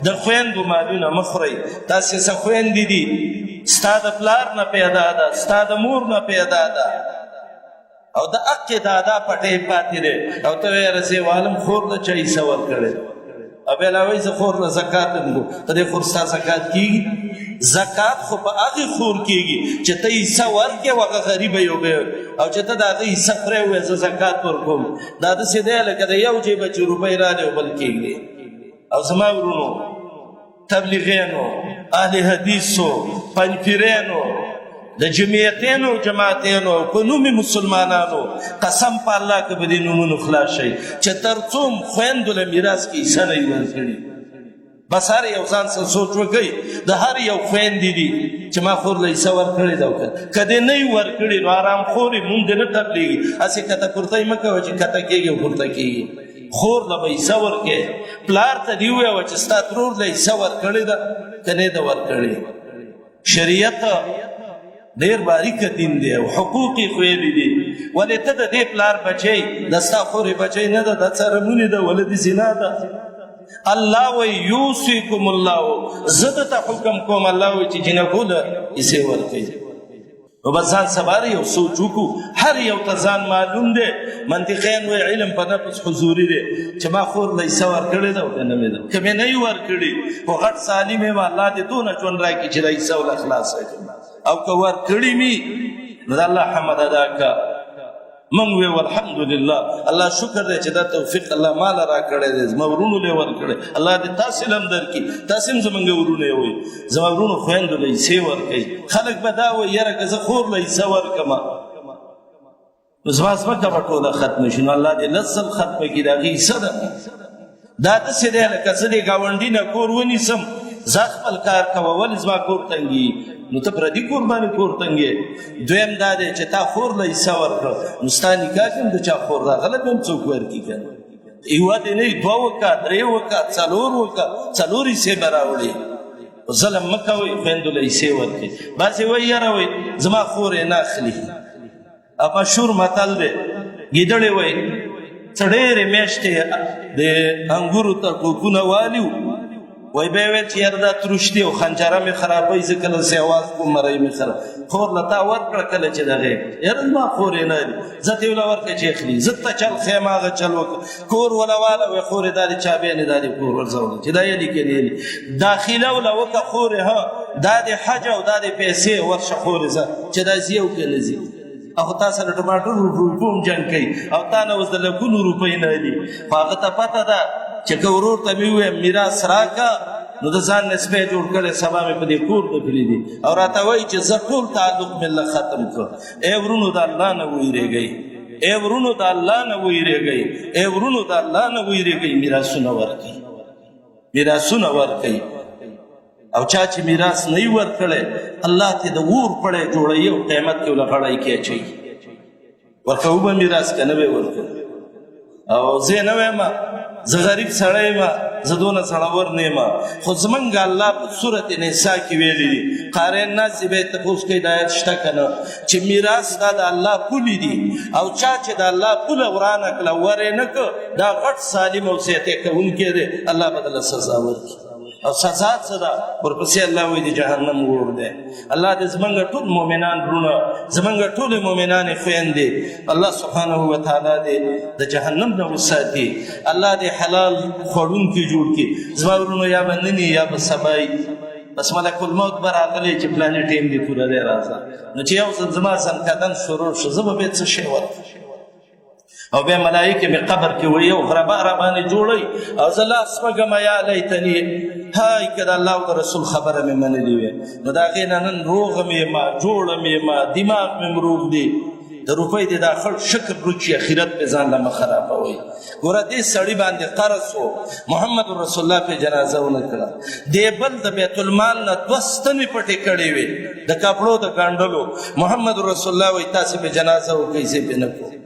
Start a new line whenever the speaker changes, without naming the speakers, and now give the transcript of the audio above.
د خویندو مالونه مه خورئ. تاسې څه خویندې دي؟ ستا د پلار نه پیدا ده، ستا د مور نه پیدا ده، او د اقې دادا پټې پاتې دی، او ته وایې یاره زه والم خور له چا حصه ورکړې، او بیا لا وایي زه خور له زکات هم کوم. په دې خور ستا زکات کېږي؟ زکات خو په هغې خور کېږي چې ته حصه ورکړې او هغه غریبه یو به، او چې ته د هغې حصه خورې وایې زه زکات ورکوم. دا داسې دی لکه د یو جیبه چې روپۍ رالې او بل کېږدې. او زما ورونو، تبلیغینو، اهل حدیثو، پنځپیرانو، د جمعیتینو، جماعتینو، په نوم مسلمانانو قسم په الله که به دې نومونو خلاص شئ چې تر څو خویندو له میراث کې حصه نه وي ورکړي. بس هر یو ځان سره سوچ وکړئ، د هر یو خویندې دي چې ما خور له حصه ورکړې ده، که دې نه وي ورکړي نو آرام خورې مونږ دې نه تبلیږي. هسې کته پورته مه کوه چې کته کېږي او پورته کېږي. خور له به حصه ورکې، پلار ته دې ووایه چې ستا ترور له حصه ورکړې ده که نه ده ورکړې. شریعت ډېر باریک دین دی او حقوق یې ښویلي دي. ولې ته د دې پلار بچی، د ستا خورې بچی نه ده، د څرمونې ده، ولې د زنا ده. الله وایي یوصیکم الله، زه درته حکم کوم. الله وایي چې جینکو له حصې ورکوي. نو بس ځان سباره یو سوچ وکړو، هر یو ته ځان معلوم دی. منطقین وایي علم په نفس حضوري دی چې ما خور له حصه ورکړې ده او که نه مې ده. که مې نه وي ورکړي خو غټ سالم یم، الله دې دونه ژوند راکړي چې دا حصه وله خلاصه کړم، او که ورکړي مې نو د الله حمد ادا کړه. مونږ وی والحمدلله، الله شکر دی چې دا توفیق الله مال را کړی دی، زما ورونو له ورکړی، الله دې تاسو لم درکړي، تاسو هم زمونږ ورونه وي. زما ورونو خویندو له حصې ورکړي. خلک به دا وایي یاره که زه خور له حصه ورکړم نو زما ځمکه به ټوله ختمه شي. نو الله دې لس ځل ختمه کړي، د هغې حصه ده. دا داسې دی لکه زه دې ګاونډي نه کور ونیسم، زه خپل کار کوه، ولې زما کور تنګي؟ نو ته پردي کور باندې کور تنګې. دویم دا دی چې تا خور له حصه ورکړه، نو ستا نکاح کې هم د چا خور راغله به هم څوک ورکړي که نه؟ یوه دې نه دوه وکړه، درې وکړه، څلور وکړه، څلور حصې به راوړې. ظلم مه کوئ، خویندو له حصې ورکړئ. بعضې وایي یاره وایي زما خور یې نه اخلي. مشهور متل دی، ګیدړې وایي څه ډېرې میاشتې د انګورو ته ټوپونه والي وو، وایي بیا ویل چې یاره دا تروش دی او خنجره مې خرابوي، زه کله داسې اواز کوم مرۍ مې خراب. خور له تا ورکړه کله چې دغې یاره زما خور یې نه لري، زه ته یې وله ورکړه چې اخلي، زه ته چل ښیم هغه چل وکړه، کور وله واله، وایي خورې دا دې چابیانې دا دې کور ورځوله چې دا یې لیکې نه یې داخله وله وکړه خورې، ها دا دې حج او دا دې پیسې ورشه خورې ځه چې دا ځي او که نه ځي. او تا سره ټماټر روپو هم جنګ کوي او تا نه اوس د لکونو روپۍ نه دي، خو هغه ته پته ده چې که ورور ته مې ووایم میراث راکړه نو د ځان نه سپی جوړ کړی، سبا مې په دې کور نه پرېږدي او راته وایي چې زه ټول تعلق مې له ختم کړ. ای ورونو د الله نه ویرېږئ، ای ورونو د الله نه ویرېږئ، ای ورونو د الله نه ویرېږئ، میراثونه ورکړئ، میراثونه ورکړئ. او چا چې میراث نه وي ورکړی الله ته د اور پړی جوړوي او قیامت کې له غړی کې اچوي. ورکوو به میراث که نه به یې ورکوو؟ او زه نه وایم زه غریب سړی یم، زه دونه زړور نه یم، خو زمونږ الله په سورت نساء کې ویلي دي، قاریان ناست دي، به یې تپوس کوي دا آیت شته که نه، چې میراث دا د الله پولې دي او چا چې د الله پوله ورانه کړله ور یې نه کړه، دا غټ ظالم او زیاتی کوونکی دی، الله به دله سزا ورکړي. او سزا څه ده؟ ورپسې الله وایي د جهنم اور دی. الله دې زمونږ ټول مؤمنان وروڼه، زمونږ ټولې مؤمنانې خویندې الله سبحانه وتعالی دې د جهنم نه وساتي. الله دې حلال خوړونکي جوړ کړي. زما وروڼو یا به نن یا به سبا بس ملک الموت به راغلی چې پلاني ټیم دې پوره دی راځه. نو چې یو ځل زما ځنکدن شروع شو زه به بیا څه شی ورکړم؟ او بیا ملائکه مې قبر کې وایي او غربا را باندې جوړوي او زه لاس وږم، یا لیتني، های که د الله او د رسول خبره مې منلې وي. نو د هغې نه نن روغ مې یم، جوړ مې یم، دماغ مې هم روغ دی. د روپۍ دې دا خړ شکر ورک شي، اخرت مې ځان له مه خرابوئ. ګوره دې سړي باندې قرض و، محمد رسول الله پرې جنازه ونه کړه. دې بل د بیت المال نه دوه ستنې پټې کړې وې د کپړو د ګنډلو، محمد رسول الله وایي تاسې پرې جنازه وکړئ، زه پرې نه کوم.